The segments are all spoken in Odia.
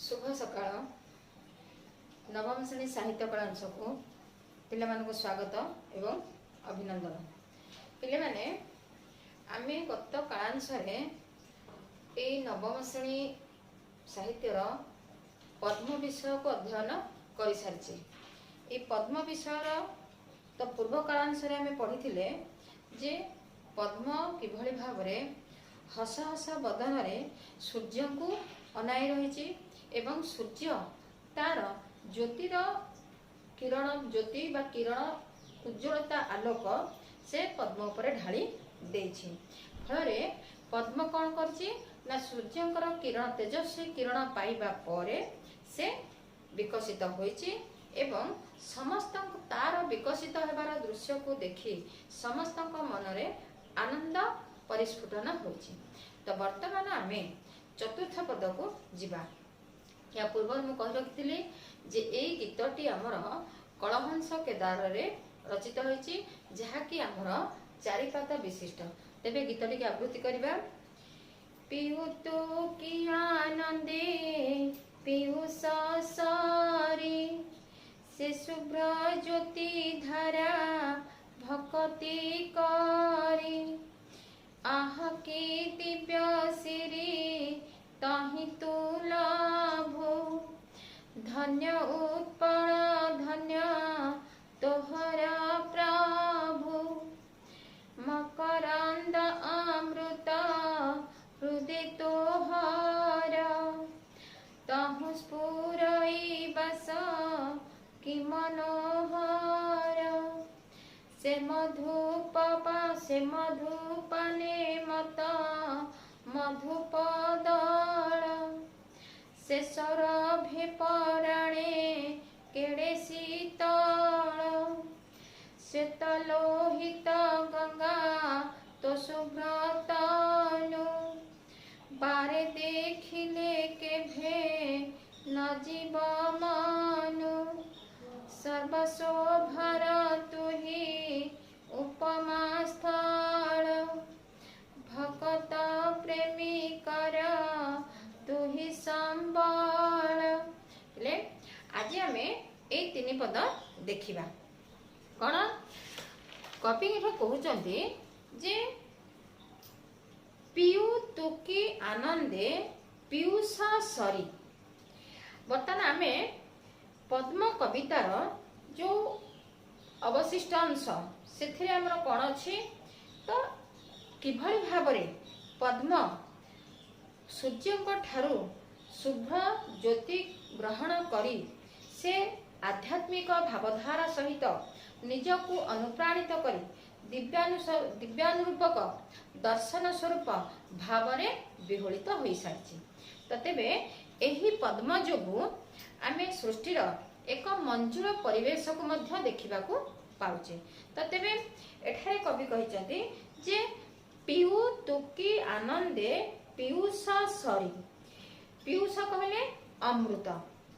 ଶୁଭ ସକାଳ। ନବମ ଶ୍ରେଣୀ ସାହିତ୍ୟ କଳାଂଶକୁ ପିଲାମାନଙ୍କୁ ସ୍ୱାଗତ ଏବଂ ଅଭିନନ୍ଦନ। ପିଲାମାନେ, ଆମେ ଗତ କାଳାଂଶରେ ଏଇ ନବମ ଶ୍ରେଣୀ ସାହିତ୍ୟର ପଦ୍ମ ବିଷୟକୁ ଅଧ୍ୟୟନ କରିସାରିଛେ। ଏଇ ପଦ୍ମ ବିଷୟର ତ ପୂର୍ବ କାଳାଂଶରେ ଆମେ ପଢ଼ିଥିଲେ ଯେ ପଦ୍ମ କିଭଳି ଭାବରେ ହସ ହସ ବଦନରେ ସୂର୍ଯ୍ୟଙ୍କୁ ଅନାଇ ରହିଛି ଏବଂ ସୂର୍ଯ୍ୟ ତାର ଜ୍ୟୋତିର କିରଣ, ଜ୍ୟୋତି ବା କିରଣ ଉଜ୍ଜ୍ୱଳତା ଆଲୋକ ସେ ପଦ୍ମ ଉପରେ ଢାଳି ଦେଇଛି। ଫଳରେ ପଦ୍ମ କ'ଣ କରିଛି ନା ସୂର୍ଯ୍ୟଙ୍କର କିରଣ, ତେଜସ୍ୱୀ କିରଣ ପାଇବା ପରେ ସେ ବିକଶିତ ହୋଇଛି ଏବଂ ସମସ୍ତଙ୍କ ତାର ବିକଶିତ ହେବାର ଦୃଶ୍ୟକୁ ଦେଖି ସମସ୍ତଙ୍କ ମନରେ ଆନନ୍ଦ ପରିସ୍ଫୁଟନ ହୋଇଛି। ତ ବର୍ତ୍ତମାନ ଆମେ ଚତୁର୍ଥ ପଦକୁ ଯିବା। ୟା ପୂର୍ବରୁ ମୁଁ କହି ରଖିଥିଲି ଯେ ଏଇ ଗୀତଟି ଆମର କଳହଂସ କେଦାରରେ ରଚିତ ହୋଇଛି, ଯାହାକି ଆମର ଚାରିପାଦ ବିଶିଷ୍ଟ। ତେବେ ଗୀତଟିକି ଆବୃତ୍ତି କରିବା। ପିଉ ତୁ କି ଆନନ୍ଦେ ପୀୟୂଷ ସରି, ସେ ଶୁଭ୍ର ଜ୍ୟୋତି ଧାରା ଭକତି କରି। ଆହା କି ଦିବ୍ୟ ଶିରୀ ତହିଁ ତୁ ଲଭୁ, ଧନ୍ୟ ଉତ୍ପଳ ଧନ୍ୟ ତୋହର ପ୍ରଭୁ। ମକରନ୍ଦ ଅମୃତ ହୃଦେ ତୋହର, ତହୁ ସ୍ଫୁରଇ ବାସ କି ମନୋହର। ସେ ମଧୁପ ସେ ମଧୁପାନେ ମତ ମଧୁପଦଳ, ସେ ସୌରଭେ ପରାଣେ କେଡ଼େ ଶୀତଳ। ଶ୍ଵେତ ଲୋହିତ ଗଙ୍ଗା ତୋ ଶୁଭ୍ରତନୁ, ବାରେ ଦେଖିଲେ କେଭେ ନ ଯିବ ମନୁ। ସର୍ବଶୋଭାର ତୁହି ଉପମା ସ୍ଥଳ, ଭକତ ପ୍ରେମିକର ତୁହି ସମ୍ବଳ। ହେଲେ ଆଜି ଆମେ ଏଇ ତିନି ପଦ ଦେଖିବା। କ'ଣ କବି ଏଠି କହୁଛନ୍ତି ଯେ ପିଉ ତୁକି ଆନନ୍ଦେ ପୀୟୂଷ ସରି। ବର୍ତ୍ତମାନ ଆମେ ପଦ୍ମ କବିତାର ଯୋଉ ଅବଶିଷ୍ଟ ଅଂଶ, ସେଥିରେ ଆମର କ'ଣ ଅଛି? ତ କିଭଳି ଭାବରେ ପଦ୍ମ ସୂର୍ଯ୍ୟଙ୍କ ଠାରୁ ଶୁଭ୍ର ଜ୍ୟୋତି ଗ୍ରହଣ କରି ସେ ଆଧ୍ୟାତ୍ମିକ ଭାବଧାରା ସହିତ ନିଜକୁ ଅନୁପ୍ରାଣିତ କରି ଦିବ୍ୟାନୁରୂପକ ଦର୍ଶନ ସ୍ୱରୂପ ଭାବରେ ବିହ୍ୱଳିତ ହୋଇସାରିଛି। ତ ତେବେ ଏହି ପଦ୍ମ ଯୋଗୁଁ ଆମେ ସୃଷ୍ଟିର ଏକ ମଞ୍ଜୁଳ ପରିବେଶକୁ ମଧ୍ୟ ଦେଖିବାକୁ ପାଉଛେ। ତ ତେବେ ଏଠାରେ କବି କହିଛନ୍ତି ଯେ ପିଉ ତୁକି ଆନନ୍ଦେ ପୀୟୂଷ ସରି। ପୀୟୂଷ କହିଲେ ଅମୃତ,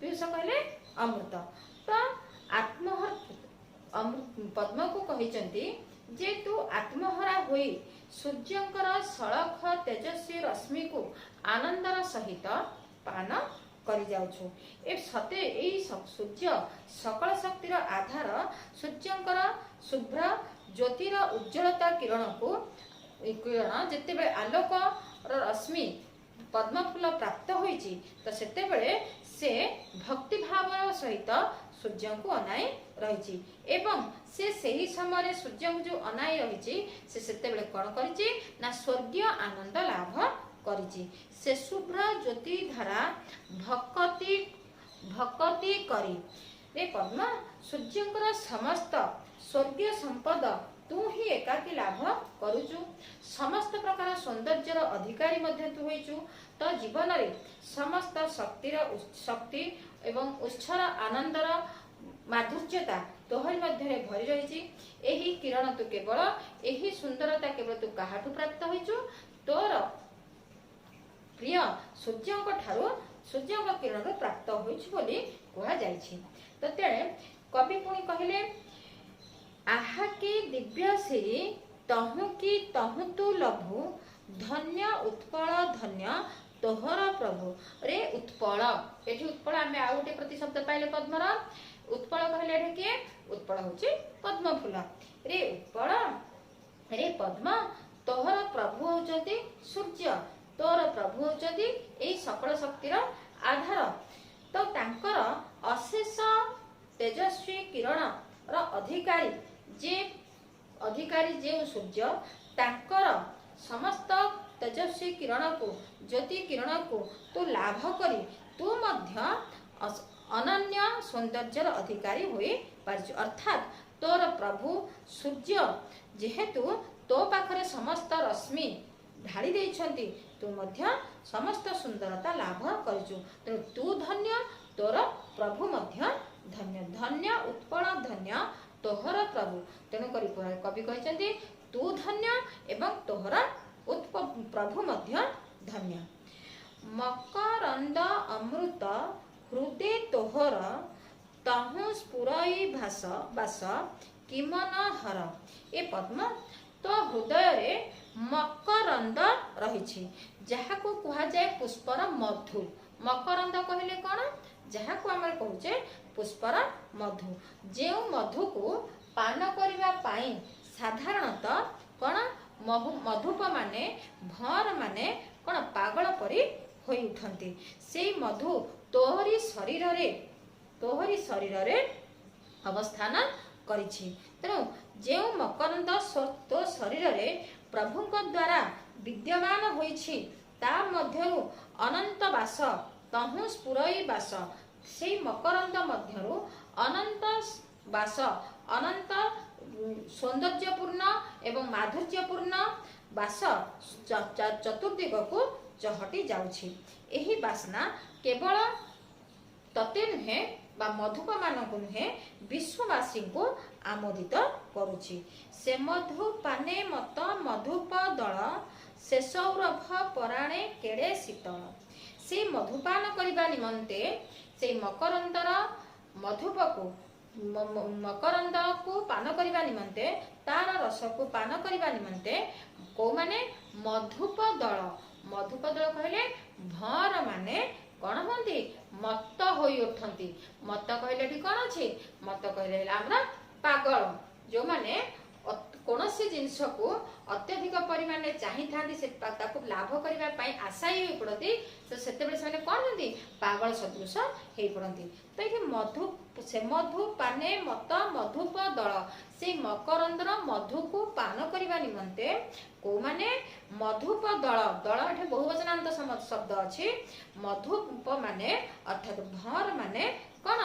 ପୀୟୂଷ କହିଲେ ଅମୃତ। ତ ଆତ୍ମହର ପଦ୍ମକୁ କହିଛନ୍ତି ଯେ ତୁ ଆତ୍ମହରା ହୋଇ ସୂର୍ଯ୍ୟଙ୍କର ସଳଖ ତେଜସ୍ୱୀ ରଶ୍ମିକୁ ଆନନ୍ଦର ସହିତ ପାନ କରିଯାଉଛୁ। ଏ ସତେ ଏଇ ସୂର୍ଯ୍ୟ ସକଳ ଶକ୍ତିର ଆଧାର, ସୂର୍ଯ୍ୟଙ୍କର ଶୁଭ୍ର ଜ୍ୟୋତିର ଉଜ୍ଜ୍ୱଳତା କିରଣକୁ, କିରଣ ଯେତେବେଳେ ଆଲୋକର ରଶ୍ମି ପଦ୍ମଫୁଲ ପ୍ରାପ୍ତ ହୋଇଛି, ତ ସେତେବେଳେ ସେ ଭକ୍ତି ଭାବର ସହିତ ସୂର୍ଯ୍ୟଙ୍କୁ ଅନାଇ ରହିଛି ଏବଂ ସେ ସେହି ସମୟରେ ସୂର୍ଯ୍ୟଙ୍କୁ ଯୋଉ ଅନାଇ ରହିଛି, ସେ ସେତେବେଳେ କ'ଣ କରିଛି ନା ସ୍ୱର୍ଗୀୟ ଆନନ୍ଦ ଲାଭ କରିଛି। ସେ ଶୁଭ୍ର ଜ୍ୟୋତି ଧାରା ଭକତି ଭକତି କରି। ରେ ପଦ୍ମ, ସୂର୍ଯ୍ୟଙ୍କର ସମସ୍ତ ସ୍ୱର୍ଗୀୟ ସମ୍ପଦ ତୁ ହିଁ ଏକାକୀ ଲାଭ କରୁଛୁ। ସମସ୍ତ ପ୍ରକାର ସୌନ୍ଦର୍ଯ୍ୟର ଅଧିକାରୀ ମଧ୍ୟ ତୁ ହୋଇଛୁ। ତ ଜୀବନରେ ସମସ୍ତ ଶକ୍ତିର ଶକ୍ତି ଏବଂ ଉତ୍ସର ଆନନ୍ଦର ମାଧୁର୍ଯ୍ୟତା ତୋହରି ମଧ୍ୟରେ ଭରି ରହିଛି। ଏହି କିରଣ ତୁ କେବଳ, ଏହି ସୁନ୍ଦରତା କେବଳ ତୁ କାହାଠୁ ପ୍ରାପ୍ତ ହୋଇଛୁ? ତୋର ପ୍ରିୟ ସୂର୍ଯ୍ୟଙ୍କ ଠାରୁ, ସୂର୍ଯ୍ୟଙ୍କ କିରଣରୁ ପ୍ରାପ୍ତ ହୋଇଛୁ ବୋଲି କୁହାଯାଇଛି। ତ ତେଣେ କବି ପୁଣି କହିଲେ, ଆହା କି ଦିବ୍ୟ ଶିରୀ ତହୁଁ କି ତହୁଁ ତୁ ଲଭୁ, ଧନ୍ୟ ଉତ୍ପଳ ଧନ୍ୟ ତୋହର ପ୍ରଭୁ। ରେ ଉତ୍ପଳ, ଏଠି ଉତ୍ପଳ ଆମେ ଆଉ ଗୋଟେ ପ୍ରତିଶବ୍ଦ ପାଇଲେ ପଦ୍ମର। ଉତ୍ପଳ କହିଲେ ଏଠି କିଏ? ଉତ୍ପଳ ହଉଛି ପଦ୍ମ ଫୁଲ। ରେ ଉତ୍ପଳ, ରେ ପଦ୍ମ, ତୋହର ପ୍ରଭୁ ହଉଛନ୍ତି ସୂର୍ଯ୍ୟ, ତୋର ପ୍ରଭୁ ହଉଛନ୍ତି ଏଇ ସକଳ ଶକ୍ତିର ଆଧାର। ତ ତାଙ୍କର ଅଶେଷ ତେଜସ୍ୱୀ କିରଣର ଅଧିକାରୀ ଯେ ଅଧିକାରୀ ଯେଉଁ ସୂର୍ଯ୍ୟ, ତାଙ୍କର ସମସ୍ତ ତେଜସ୍ୱୀ କିରଣକୁ, ଜ୍ୟୋତି କିରଣକୁ ତୁ ଲାଭ କରି ତୁ ମଧ୍ୟ ଅନନ୍ୟ ସୌନ୍ଦର୍ଯ୍ୟର ଅଧିକାରୀ ହୋଇପାରିଛୁ। ଅର୍ଥାତ୍ ତୋର ପ୍ରଭୁ ସୂର୍ଯ୍ୟ ଯେହେତୁ ତୋ ପାଖରେ ସମସ୍ତ ରଶ୍ମି ଢାଳି ଦେଇଛନ୍ତି, ତୁ ମଧ୍ୟ ସମସ୍ତ ସୁନ୍ଦରତା ଲାଭ କରିଛୁ। ତେଣୁ ତୁ ଧନ୍ୟ, ତୋର ପ୍ରଭୁ ମଧ୍ୟ ଧନ୍ୟ। ଧନ୍ୟ ଉତ୍ପଳ ଧନ୍ୟ ତୋହର ପ୍ରଭୁ। ତେଣୁକରି କବି କହିଛନ୍ତି ତୁ ଧନ୍ୟ ଏବଂ ତୋହର ପ୍ରଭୁ ମଧ୍ୟ ଧନ୍ୟ। ମକରନ୍ଦ ଅମୃତ ହୃଦେ ତୋହର ତହୁଁ ସ୍ଫୁରଇ ଭାସ ବାସ କିମନ ହର। ଏ ପଦ୍ମ, ତୋ ହୃଦୟରେ ମକରନ୍ଦ ରହିଛି, ଯାହାକୁ କୁହାଯାଏ ପୁଷ୍ପର ମଧୁ। ମକରନ୍ଦ କହିଲେ କଣ? ଯାହାକୁ ଆମେ କହୁଛେ ପୁଷ୍ପର ମଧୁ, ଯେଉଁ ମଧୁକୁ ପାନ କରିବା ପାଇଁ ସାଧାରଣତଃ କଣ ମଧୁପ ମାନେ, ଭଁଅର ମାନେ କଣ ପାଗଳ ପରି ହୋଇ ଉଠନ୍ତି। ସେଇ ମଧୁ ତୋହରି ଶରୀରରେ ଅବସ୍ଥାନ କରିଛି। ତେଣୁ ଯେଉଁ ମକରନ୍ଦ ତୋ ଶରୀରରେ ପ୍ରଭୁଙ୍କ ଦ୍ୱାରା ବିଦ୍ୟମାନ ହୋଇଛି, ତା ମଧ୍ୟରୁ ଅନନ୍ତ ବାସ ତହୁଁ ସ୍ଫୁରଇ ବାସ। ସେଇ ମକରନ୍ଦ ମଧ୍ୟରୁ ଅନନ୍ତ ବାସ, ଅନନ୍ତ ସୌନ୍ଦର୍ଯ୍ୟପୂର୍ଣ୍ଣ ଏବଂ ମାଧୁର୍ଯ୍ୟପୂର୍ଣ୍ଣ ବାସ ଚତୁର୍ଦିଗକୁ ଚହଟି ଯାଉଛି। ଏହି ବାସ୍ନା କେବଳ ତତେ ନୁହେଁ ବା ମଧୁପମାନଙ୍କୁ ନୁହେଁ, ବିଶ୍ୱବାସୀଙ୍କୁ ଆମୋଦିତ କରୁଛି। ସେ ମଧୁ ପାନେ ମତ ମଧୁପ ଦଳ ସେ ସୌରଭ ପରାଣେ କେଡ଼େ ଶୀତଳ। ସେଇ ମଧୁପାନ କରିବା ନିମନ୍ତେ ସେଇ ମକରନ୍ଦର ମଧୁପକୁ, ମକରନ୍ଦକୁ ପାନ କରିବା ନିମନ୍ତେ, ତାର ରସକୁ ପାନ କରିବା ନିମନ୍ତେ କୋଉମାନେ? ମଧୁପ ଦଳ। ମଧୁପ ଦଳ କହିଲେ ଭଁଅର ମାନେ କଣ ହୁଅନ୍ତି? ମତ ହୋଇ ଉଠନ୍ତି। ମତ କହିଲେ ଏଠି କଣ ଅଛି? ମତ କହିଲେ ହେଲା ଆମର ପାଗଳ, ଯୋଉମାନେ କୌଣସି ଜିନିଷକୁ ଅତ୍ୟଧିକ ପରିମାଣରେ ଚାହିଁଥାନ୍ତି, ସେ ତାକୁ ଲାଭ କରିବା ପାଇଁ ଆଶାୟୀ ହୋଇ ପଡନ୍ତି। ତ ସେତେବେଳେ ସେମାନେ କଣ ହୁଅନ୍ତି? ପାଗଳ ସଦୃଶ ହେଇ ପଡନ୍ତି। ତ ଏଠି ମଧୁ, ସେ ମଧୁ ପାନେ ମତ ମଧୁପ ଦଳ, ସେଇ ମକରନ୍ଦର ମଧୁକୁ ପାନ କରିବା ନିମନ୍ତେ କୋଉମାନେ? ମଧୁପ ଦଳ। ଦଳ ଏଠି ବହୁବଚନାନ୍ତ ଶବ୍ଦ ଅଛି। ମଧୁପ ମାନେ ଅର୍ଥାତ୍ ଭଁଅର ମାନେ କଣ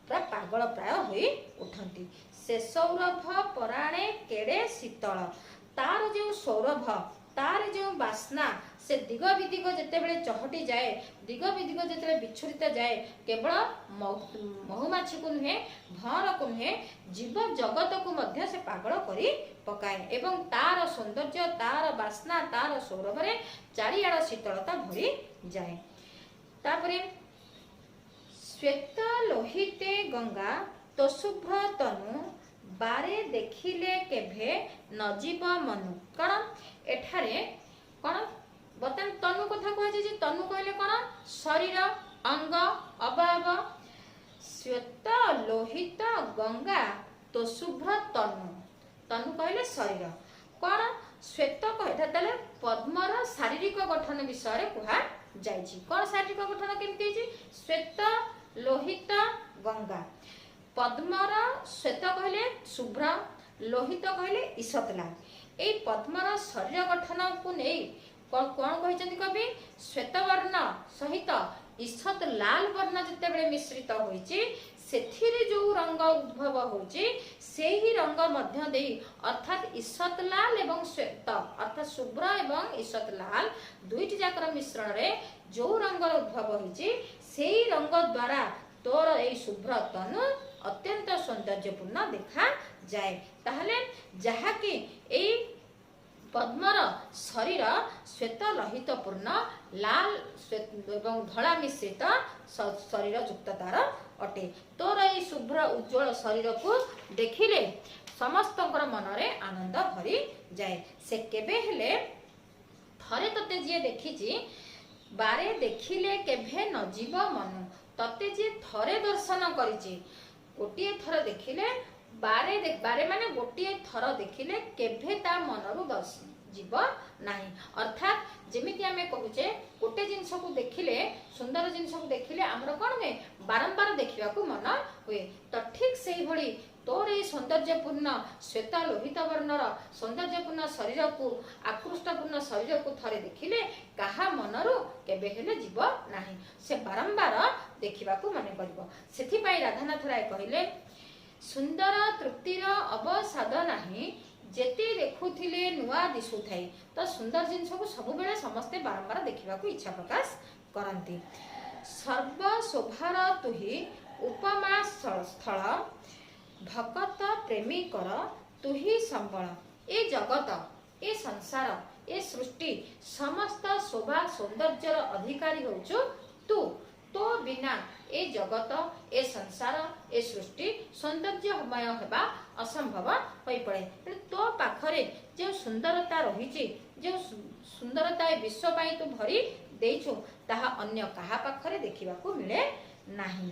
ପୁରା ପାଗଳ ପ୍ରାୟ ହୋଇ ଉଠନ୍ତି। ସେ ସୌରଭ ପରାଣେ କେଡ଼େ ଶୀତଳ। ତାର ଯେଉଁ ସୌରଭ, ତାର ଯେଉଁ ବାସ୍ନା, ସେ ଦିଗ ବିଦିଗ ଯେତେବେଳେ ଚହଟି ଯାଏ, ଦିଗ ବିଦିଗ ଯେତେବେଳେ ବିଚ୍ଛୁରିତ ଯାଏ, କେବଳ ମହୁମାଛିକୁ ନୁହେଁ, ଭଁଅରକୁ ନୁହେଁ, ଜୀବ ଜଗତକୁ ମଧ୍ୟ ସେ ପାଗଳ କରି ପକାଏ। ଏବଂ ତାର ସୌନ୍ଦର୍ଯ୍ୟ, ତାର ବାସ୍ନା, ତାର ସୌରଭରେ ଚାରିଆଡ଼ ଶୀତଳତା ଭରି ଯାଏ। ତାପରେ ଶ୍ୱେତ ଲୋହିତେ ଗଙ୍ଗା ତୋ ଶୁଭ୍ର ତନୁ ବାରେ ଦେଖିଲେ କେଭେ ନଜୀବ ମନୁ। କଣ ଏଠାରେ କଣ ବର୍ତ୍ତମାନ ତନୁ କଥା କୁହାଯାଇଛି। ତନୁ କହିଲେ କଣ? ଶରୀର, ଅଙ୍ଗ, ଅବୟବ। ଶ୍ୱେତ ଲୋହିତ ଗଙ୍ଗା ତୋ ଶୁଭ୍ର ତନୁ, ତନୁ କହିଲେ ଶରୀର। କଣ ଶ୍ୱେତ କହିଲେ ତାହେଲେ ପଦ୍ମର ଶାରୀରିକ ଗଠନ ବିଷୟରେ କୁହାଯାଇଛି। କଣ ଶାରୀରିକ ଗଠନ କେମିତି ହେଇଛି? ଶ୍ୱେତ ଲୋହିତ ଗଙ୍ଗା। ପଦ୍ମର ଶ୍ୱେତ କହିଲେ ଶୁଭ୍ର, ଲୋହିତ କହିଲେ ଈଷତ୍ ଲାଲ। ଏଇ ପଦ୍ମର ଶରୀର ଗଠନକୁ ନେଇ କଣ କହିଛନ୍ତି କବି? ଶ୍ୱେତବର୍ଣ୍ଣ ସହିତ ଈଷତ୍ ଲାଲ ବର୍ଣ୍ଣ ଯେତେବେଳେ ମିଶ୍ରିତ ହୋଇଛି, ସେଥିରେ ଯୋଉ ରଙ୍ଗ ଉଦ୍ଭବ ହଉଛି, ସେହି ରଙ୍ଗ ମଧ୍ୟ ଦେଇ, ଅର୍ଥାତ୍ ଈଷତ୍ ଲାଲ ଏବଂ ଶ୍ୱେତ, ଅର୍ଥାତ୍ ଶୁଭ୍ର ଏବଂ ଈଷତ୍ ଲାଲ ଦୁଇଟି ଯାକର ମିଶ୍ରଣରେ ଯୋଉ ରଙ୍ଗର ଉଦ୍ଭବ ହେଇଛି, ସେଇ ରଙ୍ଗ ଦ୍ୱାରା ତୋର ଏଇ ଶୁଭ୍ର ତନୁ ଅତ୍ୟନ୍ତ ସୌନ୍ଦର୍ଯ୍ୟପୂର୍ଣ୍ଣ ଦେଖାଯାଏ। ତାହେଲେ ଯାହାକି ଏଇ ପଦ୍ମର ଶରୀର ଶ୍ୱେତ ଲୋହିତ ପୂର୍ଣ୍ଣ ଲାଲ ଏବଂ ଧଳା ମିଶ୍ରିତ ଶରୀର ଯୁକ୍ତ ତାର ଅଟେ। ତୋର ଏଇ ଶୁଭ୍ର ଉଜ୍ଜଳ ଶରୀରକୁ ଦେଖିଲେ ସମସ୍ତଙ୍କର ମନରେ ଆନନ୍ଦ ଭରି ଯାଏ। ସେ କେବେ ହେଲେ ଥରେ ତତେ ଯିଏ ଦେଖିଛି, ବାରେ ଦେଖିଲେ କେଭେ ନ ଯିବ ମନୁ। ତତେ ଯିଏ ଥରେ ଦର୍ଶନ କରିଛି, ଗୋଟିଏ ଥର ଦେଖିଲେ, ବାରେ ବାରେ ମାନେ ଗୋଟିଏ ଥର ଦେଖିଲେ କେଭେ ତା ମନରୁ ଯିବ ନାହିଁ। ଅର୍ଥାତ୍ ଯେମିତି ଆମେ କହୁଛେ, ଗୋଟେ ଜିନିଷକୁ ଦେଖିଲେ, ସୁନ୍ଦର ଜିନିଷକୁ ଦେଖିଲେ ଆମର କ'ଣ ହୁଏ? ବାରମ୍ବାର ଦେଖିବାକୁ ମନ ହୁଏ। ତ ଠିକ ସେଇଭଳି ତୋର ଏଇ ସୌନ୍ଦର୍ଯ୍ୟପୂର୍ଣ୍ଣ ଶ୍ୱେତ ଲୋହିତ ବର୍ଣ୍ଣର ସୌନ୍ଦର୍ଯ୍ୟପୂର୍ଣ୍ଣ ଶରୀରକୁ, ଆକୃଷ୍ଟପୂର୍ଣ୍ଣ ଶରୀରକୁ ଥରେ ଦେଖିଲେ କାହା ମନରୁ କେବେ ହେଲେ ଯିବ ନାହିଁ, ସେ ବାରମ୍ବାର ଦେଖିବାକୁ ମନେ କରିବ। ସେଥିପାଇଁ ରାଧାନାଥ ରାୟ କହିଲେ, ସୁନ୍ଦର ତୃପ୍ତିର ଅବସାଦ ନାହିଁ, ଯେତେ ଦେଖୁଥିଲେ ନୂଆ ଦିଶୁଥାଇ। ତ ସୁନ୍ଦର ଜିନିଷକୁ ସବୁବେଳେ ସମସ୍ତେ ବାରମ୍ବାର ଦେଖିବାକୁ ଇଚ୍ଛା ପ୍ରକାଶ କରନ୍ତି। ସର୍ବ ଶୋଭାର ତୁହି ଉପମା ସ୍ଥଳ, ଭକତ ପ୍ରେମିକର ତୁହି ସମ୍ବଳ। ଏ ଜଗତ, ଏ ସଂସାର, ଏ ସୃଷ୍ଟି ସମସ୍ତ ଶୋଭା ସୌନ୍ଦର୍ଯ୍ୟର ଅଧିକାରୀ ହେଉଛୁ ତୁ। ତୋ ବିନା ଏ ଜଗତ, ଏ ସଂସାର, ଏ ସୃଷ୍ଟି ସୌନ୍ଦର୍ଯ୍ୟମୟ ହେବା ଅସମ୍ଭବ ହୋଇପଡ଼େ। ତେଣୁ ତୋ ପାଖରେ ଯେଉଁ ସୁନ୍ଦରତା ରହିଛି, ଯେଉଁ ସୁନ୍ଦରତା ଏ ବିଶ୍ୱ ପାଇଁ ତୁ ଭରି ଦେଇଛୁ, ତାହା ଅନ୍ୟ କାହା ପାଖରେ ଦେଖିବାକୁ ମିଳେ ନାହିଁ।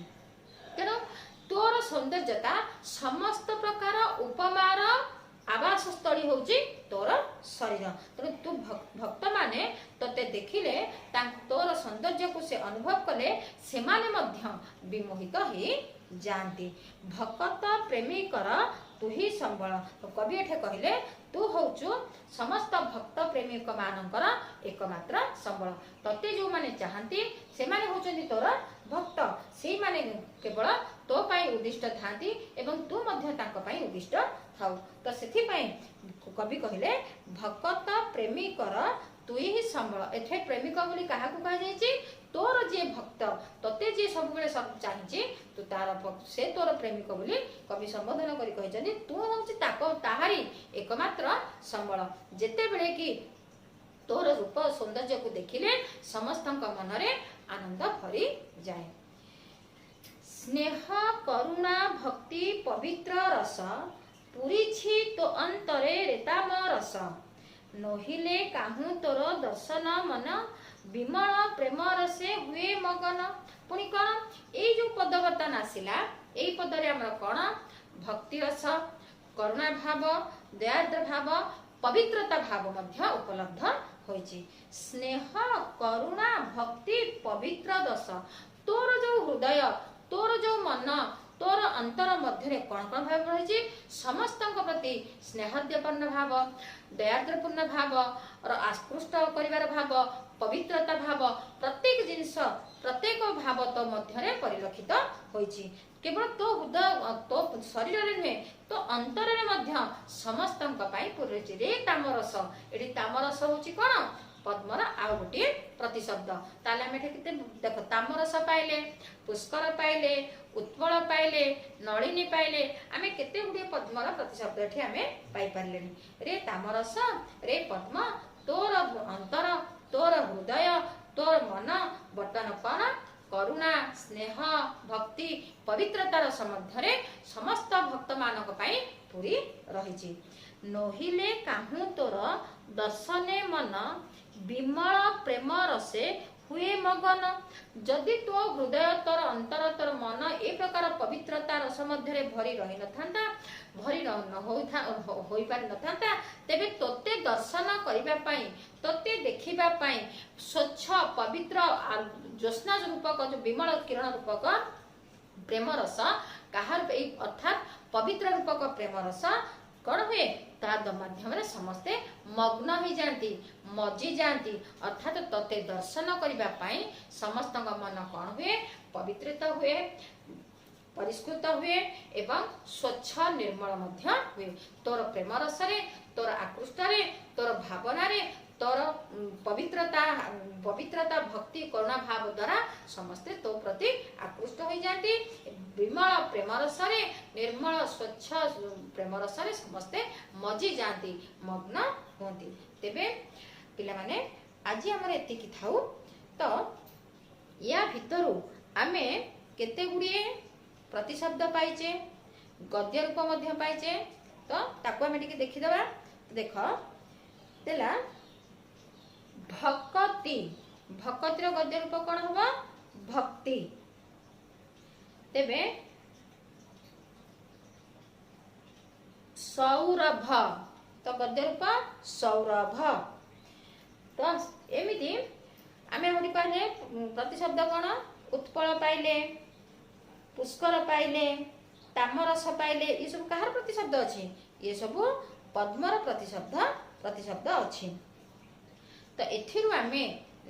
ତେଣୁ ତୋର ସୌନ୍ଦର୍ଯ୍ୟତା ସମସ୍ତ ପ୍ରକାର ଉପମାର ଆବାସସ୍ଥଳୀ ହେଉଛି ତୋର ଶରୀର। ତେଣୁ ତୁ ଭକ୍ତମାନେ ତୋତେ ଦେଖିଲେ, ତୋର ସୌନ୍ଦର୍ଯ୍ୟକୁ ସେ ଅନୁଭବ କଲେ ସେମାନେ ମଧ୍ୟ ବିମୋହିତ ହେଇ ଯାଆନ୍ତି। ଭକତ ପ୍ରେମିକର ତୁହି ସମ୍ବଳ। କବି ଏଠି କହିଲେ, ତୁ ହଉଛୁ ସମସ୍ତ ଭକ୍ତ ପ୍ରେମିକ ମାନଙ୍କର ଏକମାତ୍ର ସମ୍ବଳ। ତତେ ଯୋଉମାନେ ଚାହାନ୍ତି ସେମାନେ ହଉଛନ୍ତି ତୋର ଭକ୍ତ। ସେଇମାନେ କେବଳ ତୋ ପାଇଁ ଉଦ୍ଦିଷ୍ଟ ଥାନ୍ତି ଏବଂ ତୁ ମଧ୍ୟ ତାଙ୍କ ପାଇଁ ଉଦ୍ଦିଷ୍ଟ ଥାଉ। ତ ସେଥିପାଇଁ କବି କହିଲେ, ଭକତ ପ୍ରେମିକର ତୁଇ ହିଁ ସମ୍ବଳ। ଏଠି ପ୍ରେମିକ ବୋଲି କାହାକୁ କୁହାଯାଇଛି? ତୋର ଯିଏ ଭକ୍ତ, ତତେ ଯିଏ ସବୁବେଳେ ଚାହିଁଛି, ତୁ ତାର, ସେ ତୋର ପ୍ରେମିକ ବୋଲି କବି ସମ୍ବୋଧନ କରି କହିଛନ୍ତି। ତୁ ହଉଛି ତାକ ତାହାରି ଏକମାତ୍ର ସମ୍ବଳ, ଯେତେବେଳେ କି ତୋର ରୂପ ସୌନ୍ଦର୍ଯ୍ୟକୁ ଦେଖିଲେ ସମସ୍ତଙ୍କ ମନରେ ଆନନ୍ଦ ଭରି ଯାଏ। ସ୍ନେହ କରୁଣା ଭକ୍ତି ପବିତ୍ର ରସ, ପୁରିଛି ତୋ ଅନ୍ତରେ ରେତାମ ରସ। ନୋହିଲେ କାହୁଁ ତୋର ଦର୍ଶନ ମନ, ବିମଳ ପ୍ରେମ ରସେ ହୁଏ ମଗନ। ପୁଣି କଣ, ଏଇ ଯୋଉ ପଦ ବର୍ତ୍ତମାନ ଆସିଲା, ଏଇ ପଦରେ ଆମର କଣ? ଭକ୍ତି ରସ, କରୁଣା ଭାବ, ଦୟାଦ୍ର ଭାବ, ପବିତ୍ରତା ଭାବ ମଧ୍ୟ ଉପଲବ୍ଧ ହୋଇଛି। ସ୍ନେହ କରୁଣା ଭକ୍ତି ପବିତ୍ର ଦଶ, ତୋର ଯୋଉ ହୃଦୟ, ତୋର ଯୋଉ ମନ, ତୋର ଅନ୍ତର ମଧ୍ୟରେ କଣ କଣ ଭାବ ରହିଛି? ସମସ୍ତଙ୍କ ପ୍ରତି ସ୍ନେହଦ୍ୟପନ୍ନ ଭାବ, ଦୟାଦ୍ରପୂର୍ଣ୍ଣ ଭାବ, ଆକୃଷ୍ଟ କରିବାର ଭାବ, ପବିତ୍ରତା ଭାବ, ପ୍ରତ୍ୟେକ ଜିନିଷ, ପ୍ରତ୍ୟେକ ଭାବ ତୋ ମଧ୍ୟରେ ପରିଲକ୍ଷିତ ହୋଇଛି। କେବଳ ତୋ ହୃଦୟ, ତୋ ଶରୀରରେ ନୁହେଁ, ତୋ ଅନ୍ତରରେ ମଧ୍ୟ ସମସ୍ତଙ୍କ ପାଇଁ ପୁରିଛି ରେ ତାମରସ। ଏଠି ତାମରସ ହଉଛି କଣ? ପଦ୍ମର ଆଉ ଗୋଟିଏ ପ୍ରତିଶବ୍ଦ। ତାହେଲେ ଆମେ ଏଠି କେତେ ଦେଖ, ତାମରସ ପାଇଲେ, ପୁଷ୍କର ପାଇଲେ, ଉତ୍ପଳ ପାଇଲେ, ନଳିନୀ ପାଇଲେ, ଆମେ କେତେ ଗୁଡ଼ିଏ ପଦ୍ମର ପ୍ରତିଶବ୍ଦ ଏଠି ଆମେ ପାଇପାରିଲେଣି। ରେ ତାମରସ, ରେ ପଦ୍ମ, ତୋର ଅନ୍ତର, ତୋର ହୃଦୟ, ତୋର ମନ ବର୍ତ୍ତମାନ କଣ? କରୁଣା, ସ୍ନେହ, ଭକ୍ତି, ପବିତ୍ରତାର ମଧ୍ୟରେ ସମସ୍ତ ଭକ୍ତମାନଙ୍କ ପାଇଁ ପୁରୀ ରହିଛି। ନୋହିଲେ କାହୁଁ ତୋର ଦର୍ଶନେ ମନ, ବିମଳ ପ୍ରେମ ରସେ ହୁଏ ମଗନ। ଯଦି ତୋ ହୃଦୟ, ତୋର ଅନ୍ତର, ତୋର ମନ ଏ ପ୍ରକାର ପବିତ୍ରତା ରସ ମଧ୍ୟରେ ଭରି ରହିନଥାନ୍ତା, ଭରି ହୋଇପାରିନଥାନ୍ତା, ତେବେ ତୋତେ ଦର୍ଶନ କରିବା ପାଇଁ, ତୋତେ ଦେଖିବା ପାଇଁ ସ୍ୱଚ୍ଛ ପବିତ୍ର ଜ୍ୟୋତ୍ସ୍ନା ରୂପକ ଯୋଉ ବିମଳ କିରଣ ରୂପକ ପ୍ରେମ ରସ କାହାର, ଏଇ ଅର୍ଥାତ୍ ପବିତ୍ର ରୂପକ ପ୍ରେମ ରସ କଣ ହୁଏ? ତା ମାଧ୍ୟମରେ ସମସ୍ତେ ମଗ୍ନ ହେଇଯାଆନ୍ତି, ମଜି ଯାଆନ୍ତି। ଅର୍ଥାତ୍ ତତେ ଦର୍ଶନ କରିବା ପାଇଁ ସମସ୍ତଙ୍କ ମନ କଣ ହୁଏ? ପବିତ୍ରିତ ହୁଏ, ପରିଷ୍କୃତ ହୁଏ ଏବଂ ସ୍ୱଚ୍ଛ ନିର୍ମଳ ମଧ୍ୟ ହୁଏ। ତୋର ପ୍ରେମ ରସରେ, ତୋର ଆକୃଷ୍ଟରେ, ତୋର ଭାବନାରେ, ତୋର ପବିତ୍ରତା, ଭକ୍ତି, କରୁଣା ଭାବ ଦ୍ୱାରା ସମସ୍ତେ ତୋ ପ୍ରତି ଆକୃଷ୍ଟ ହୋଇଯାଆନ୍ତି। ବିମଳ ପ୍ରେମ ରସରେ, ନିର୍ମଳ ସ୍ୱଚ୍ଛ ପ୍ରେମ ରସରେ ସମସ୍ତେ ମଜି ଯାଆନ୍ତି, ମଗ୍ନ ହୁଅନ୍ତି। ତେବେ ପିଲାମାନେ, ଆଜି ଆମର ଏତିକି ଥାଉ। ତ ୟା ଭିତରୁ ଆମେ କେତେ ଗୁଡ଼ିଏ ପ୍ରତିଶବ୍ଦ ପାଇଛେ, ଗଦ୍ୟ ରୂପ ମଧ୍ୟ ପାଇଛେ, ତ ତାକୁ ଆମେ ଟିକେ ଦେଖିଦେବା। ଦେଖ, ଦେଲା ଭକତି। ଭକତିର ଗଦ୍ୟ ରୂପ କ'ଣ ହବ? ଭକ୍ତି। ତେବେ ସୌରଭ, ତ ଗଦ୍ୟ ରୂପ ସୌରଭ। ତ ଏମିତି ଆମେ ଆହୁରି କହିଲେ ପ୍ରତିଶବ୍ଦ କ'ଣ? ଉତ୍ପଳ ପାଇଲେ, ପୁଷ୍କର ପାଇଲେ, ତାମରସ ପାଇଲେ, ଏସବୁ କାହାର ପ୍ରତିଶବ୍ଦ ଅଛି? ଏସବୁ ପଦ୍ମର ପ୍ରତିଶବ୍ଦ ଅଛି। ତ ଏଥିରୁ ଆମେ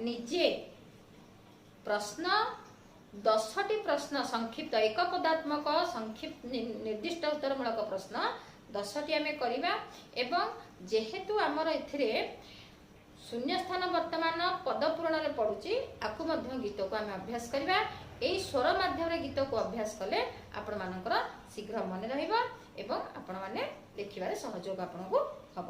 ନିଜେ ପ୍ରଶ୍ନ, 10ଟି ପ୍ରଶ୍ନ, ସଂକ୍ଷିପ୍ତ ଏକ ପଦାତ୍ମକ ସଂକ୍ଷିପ୍ତ ନିର୍ଦ୍ଦିଷ୍ଟ ଉତ୍ତରମୂଳକ ପ୍ରଶ୍ନ 10ଟି ଆମେ କରିବା। ଏବଂ ଯେହେତୁ ଆମର ଏଥିରେ ଶୂନ୍ୟସ୍ଥାନ ବର୍ତ୍ତମାନ ପଦ ପୂରଣରେ ପଡୁଛି, ଆକୁ ମଧ୍ୟ ଗୀତକୁ ଆମେ ଅଭ୍ୟାସ କରିବା। ଏଇ ସ୍ୱର ମାଧ୍ୟମରେ ଗୀତକୁ ଅଭ୍ୟାସ କଲେ ଆପଣମାନଙ୍କର ଶୀଘ୍ର ମନେ ରହିବ ଏବଂ ଆପଣମାନେ ଲେଖିବାରେ ସହଯୋଗ ଆପଣଙ୍କୁ ହବ।